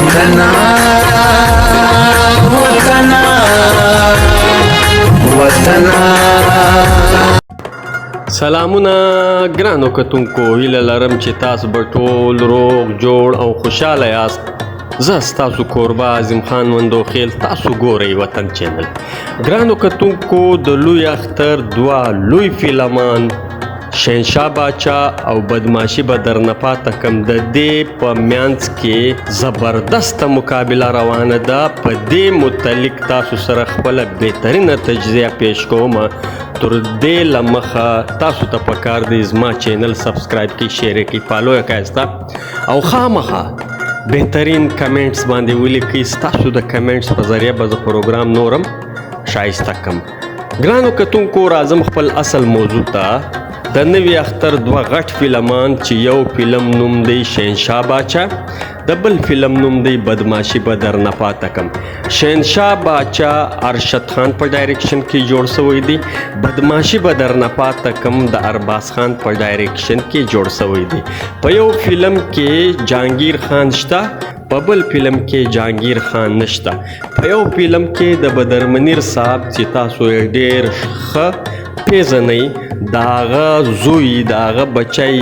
وطنا وطنا وطنا. سلامونه ګرانو کتونکو، هیله لرم چې تاسو به ټول روغ جوړ او خوشاله یاست. زه ستاسو کوربه عظیم خان مندوخیل، تاسو ګورئ وطن چینل. ګرانو کتونکو، د لوی اختر دوه لوی فلمان شهنشاه باچا او بدماشي به درنه پاته کم، د دې په میانځ کې زبردسته مقابله روانه ده. په دې متعلق تاسو سره خپله بهترینه تجزیه پیش کوم. تر دې له مخه تاسو ته پکار دی زما چینل سبسکرایب کړئ، شیر یې کړئ، فالو یې کړئ او خامخا بهترین کمنټس باندې ولیکئ. ستاسو د کمنټس په ذریعه به زه پروګرام نورم ښایسته کم. ګرانو کتونکو، راځم خپل اصل موضوع ته. د نوي اختر دوه غټ فلمان چې یو فلم نوم دی شهنشاه باچا، د بل فلم نوم دی بدماشي به درنه پاته کم. شهنشاه باچا ارشد خان په ډایریکشن کې جوړ سوی دی، بدماشي به درنه پاته کم د ارباز خان په ډایریکشن کې جوړ سوی دی. په یو فلم کې جهانګیر خان شته، په بل فلم کې جهانګیر خان نشته. په یو فلم کې د بدر منیر صاحب چې تاسو یې ډېر ښه پیژنئ، د هغه زوی، د هغه بچی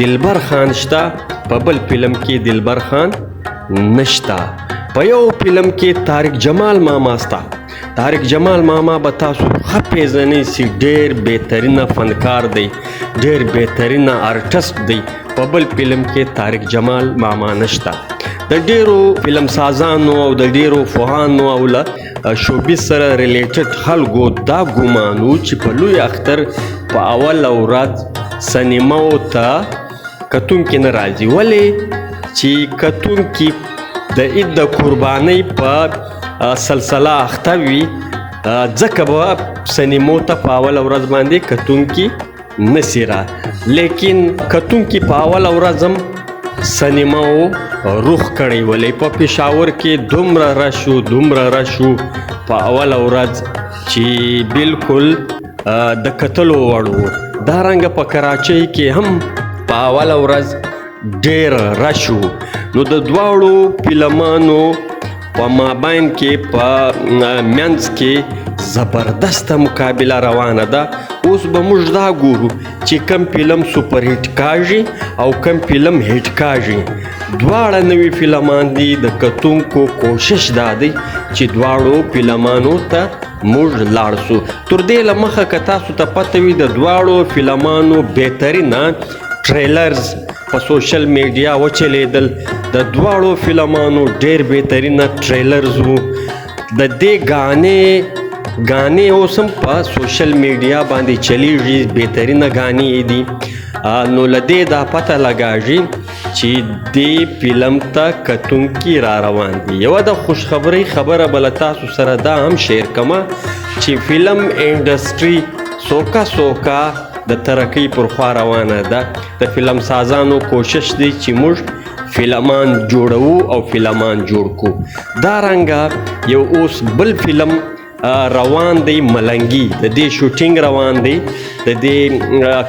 دلبر خان شته، په بل فلم کې دلبر خان نشته. په یو فلم کې طارق جمال ماما سته. طارق جمال ماما به تاسو ښه پیژنئ چې ډېر بهترینه فنکار دی، ډېر بهترینه آرټسټ دی. په بل فلم کې طارق جمال ماما نشته. د ډېرو فلم سازانو او د ډېرو فوهانو او له شوبیز سره ریلیټډ خلکو دا ګمان و چې په لوی اختر په اوله ورځ سینماو ته کتونکي نه راځي، ولې چې کتونکي د عید د قربانۍ په سلسله اخته وي، ځکه به سینمو ته په اوله ورځ باندې کتونکي نسی را. لیکن کتونکي په اوله ورځ هم سینماو رخ کړی، ولې په پېښور کې دومره رش و، دومره رش و په اوله ورځ چې بالکل د کتلو وړ و. دا رنګه په کراچۍ کې هم په اوله ورځ ډېر رش و. نو د دواړو فلمانو په مابین کې، په منځ کې زبردسته مقابله روانه ده. اوس به موږ دا ګورو چې کم فلم سوپر هیټ کاږي او کم فلم هیټ کاږي. دواړه نوي فلمان دي. د کتونکو کوشش دا دی چې دواړو فلمانو ته موږ لاړ سو. تر دې له مخه که تاسو ته پته وي، د دواړو فلمانو بهترینه ټریلرز په سوشل میډیا وچلیدل. د دواړو فلمانو ډېر بهترینه ټریلرز وو. د دې گانې اوس هم په سوشل میډیا باندې چلیږي، بهترینه گانې یې دي. نو له دې دا پته لګاږي چې دې فلم ته کتونکي را روان دي. یوه د خوشخبرۍ خبره به له تاسو سره دا هم شیر کمه چې فلم انډسټري سوکه سوکه د ترقۍ پر خوا روانه ده. د فلم سازانو کوشش دی چې موږ فلمان جوړوو او فلمان جوړ کو. دا رنګه یو اوس بل فلم روان دی، ملنګي، د دې شوټینګ روان دی، د دې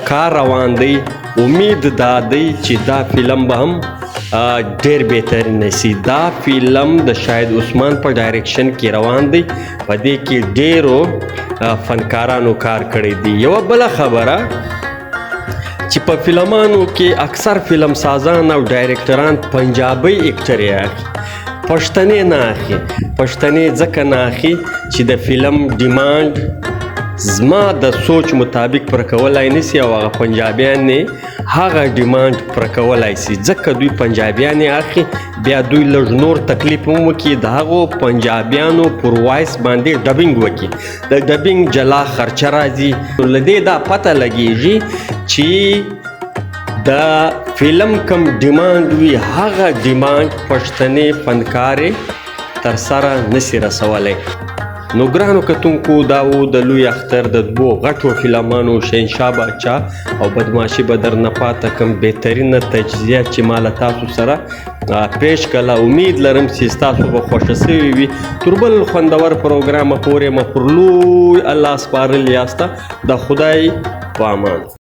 کار روان دی. امید دا دی چې دا فلم به هم ډېر بهترین سي. دا فلم د شاهد عثمان په ډایریکشن کې روان دی. په دې کې ډېرو فنکارانو کار کړی دی. یوه بله خبره چې په فلمانو کې اکثر فلم سازان او ډایریکټران پنجابي اکټرې اخلي، پښتنې نه اخلي. پښتنې ځکه نه اخلي چې د فلم ډیمانډ زما د سوچ مطابق پر کولای نه سي او هغه پنجابیان نه هغه ډیمانډ پر کولای سي، ځکه دوی پنجابیان یې اخلي. بیا دوی لږ نور تکلیف هم وکړي، د هغو پنجابیانو پر وایس باندې ډبینګ وکړي، د ډبینګ جلا خرچه راځي. نو له دې دا پته لګیږي چې د فلم کم ډیمانډ وي، هغه ډیمانډ پښتنې فنکارې تر سره نسی رسولی. نو ګرانو کتونکو، دا و د لوی اختر د دوو غټو فلمانو شهنشاه باچا او بدماشي به درنه پاته کم بهترینه تجزیه چې ما له تاسو سره پیش کړله. امید لرم چې ستاسو به خوښه سوې وي. تر بل خوندور پروګرامه پورې مو پر لوی الله سپارلي یاسته. د خدای په امان.